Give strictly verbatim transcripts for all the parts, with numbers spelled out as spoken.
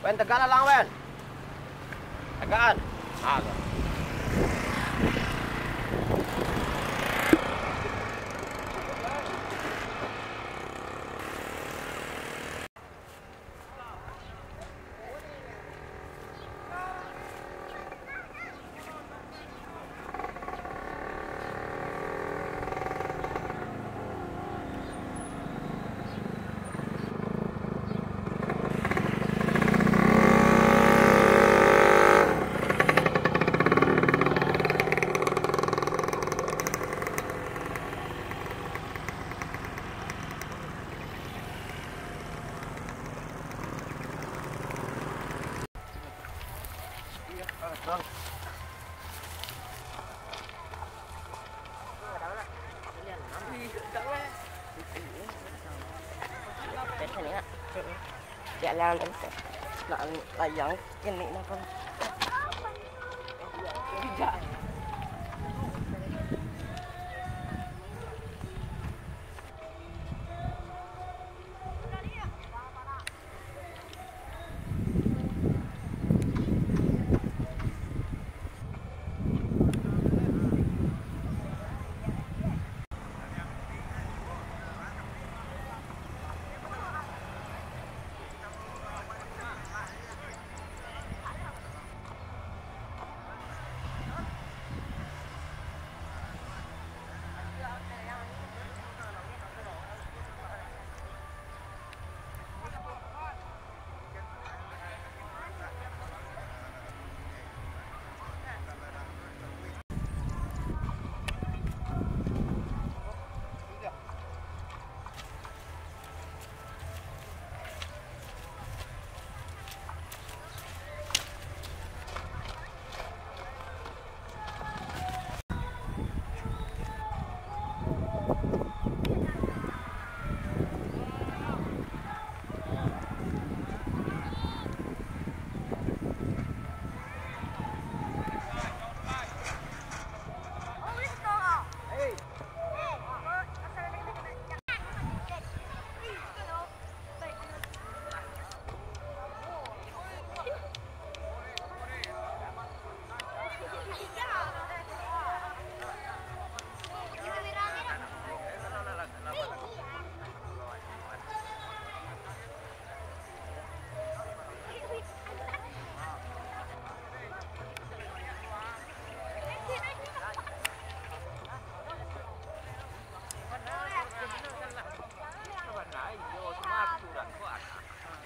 Wen, tegaklah lang, Wen. Tegakan. Ah, tu.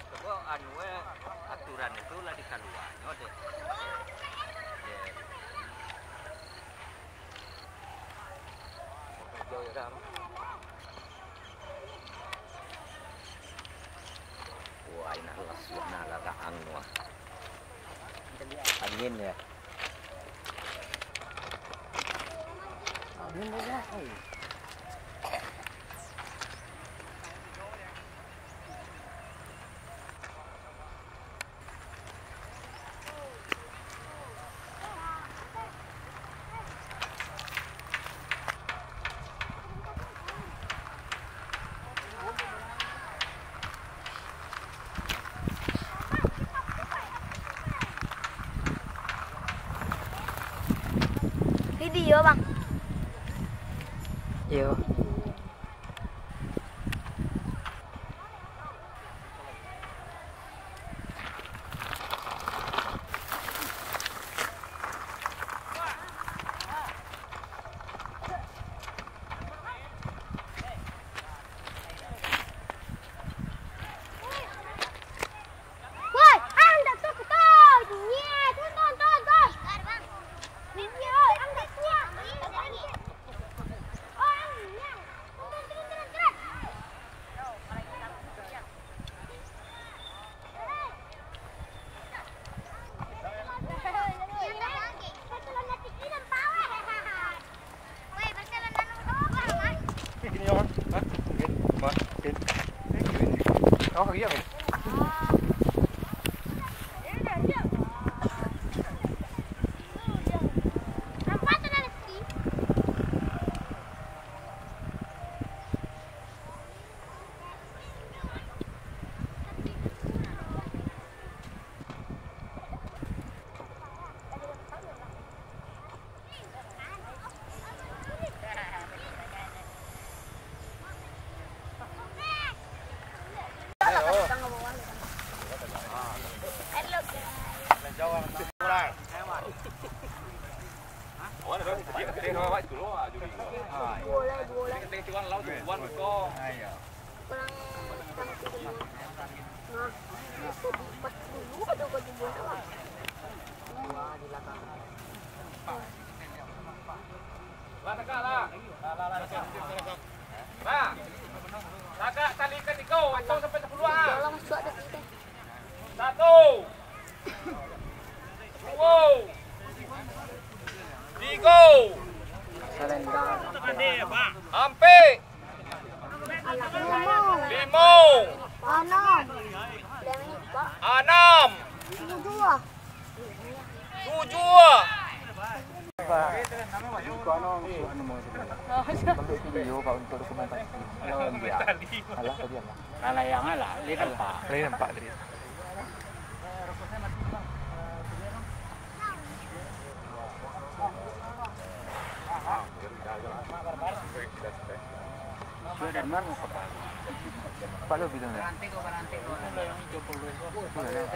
Sabab anu, eh, aturan itu lah dikaluanyo dek, dek, dek. Wah, inah lah suah nah laraang tu ah. Angin ya. Angin ya. Video, Bang. Yo. Woi, ang dah tu betul. Nyet, turun, turun, turun, turun. Nyet, ang dah kuat. Oh, ang nyet. Turun, turun, turun, turun, turun. Ini gini, Bang. Hah? Gini, Bang. Gini. Oh, iya, Bang. Kurang, kurang tiga. Nah, itu di pas dulu ada kau di bola, Bang. Lah, tagak lah. Lah, tagak tali katigo, atau sampai sapuluah, ah. Dalam suat dah kita. Satu. Duo. Tigo. Ampek. Limo. Anam. Anam. Tujuah. Tujuah. Pak, iko anu, anu mau itu. Ambil video, Pak, untuk dokumentasi. Alah, tadi apa? Alah, yang alah, dia nampak. Dia nampak tadi. Sudah dan mar mau ke Palu. Palu gitu, ya? Iya, ya.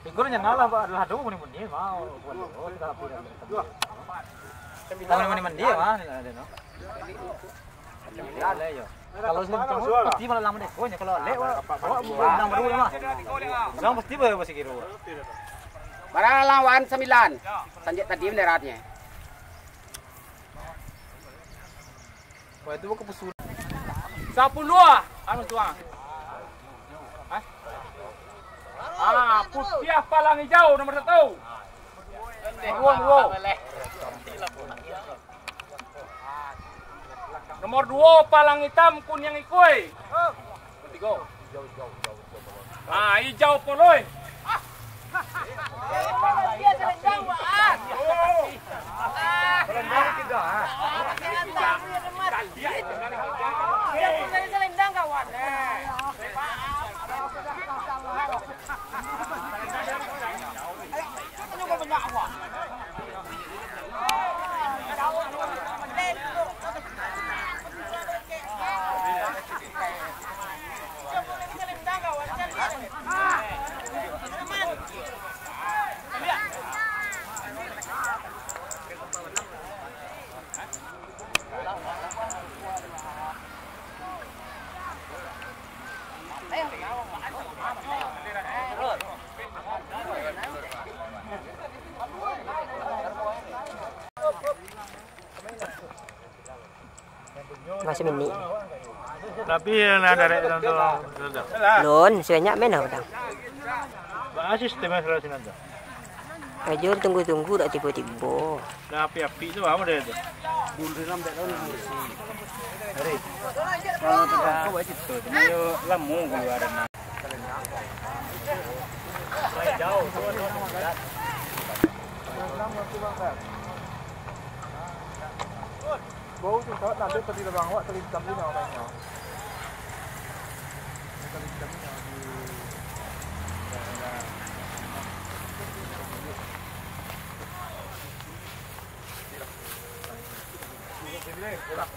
Tinggal nya ngalah, Pak. Lah, aduh, muni-muni, mau. Kalau muni-muni, mah, ada, no. Kalau sini, pasti malah lama deh. Oh, kalau lewat, awak bukan nang baru mah. Orang pasti baru masih kira. Bara lawan sambilan. Sanjek tadi mendaratnya. Wah, itu ke pesu-, sapuluah, anu tuang. Hah? Ah, putiah palang hijau nomor satu. Buang, buang. Nomor duo, palang itam, kuniang ikua. Katigo. Ah, ijau poloi. Selendang, kawan. Masih mini. Tapi yang ada rek dalam tu, tu, tu. Lun, sebanyak main apa, Bang? Ba sistem yang salah sinan tu. Ajo tunggu-tunggu dak tibo-tibo. Lah, api-api tu, apa dia tu? Kalau tu dah, kau baca tu, cuma yo lamo keluar. Bau tu, kawat tadi, tadi labang awak, tadi hitam tu nyawa banyak. Tadi hitam tu nyawa di daerah.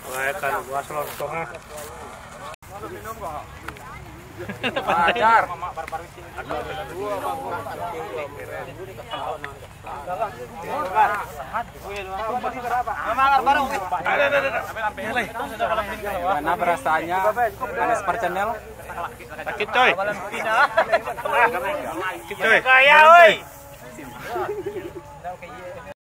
Wah, kan gua selotong, ah. Ajar. Gimana perasaannya, Anes Parchannel? Sakit, coy. Sakit, coy. Gaya, woi.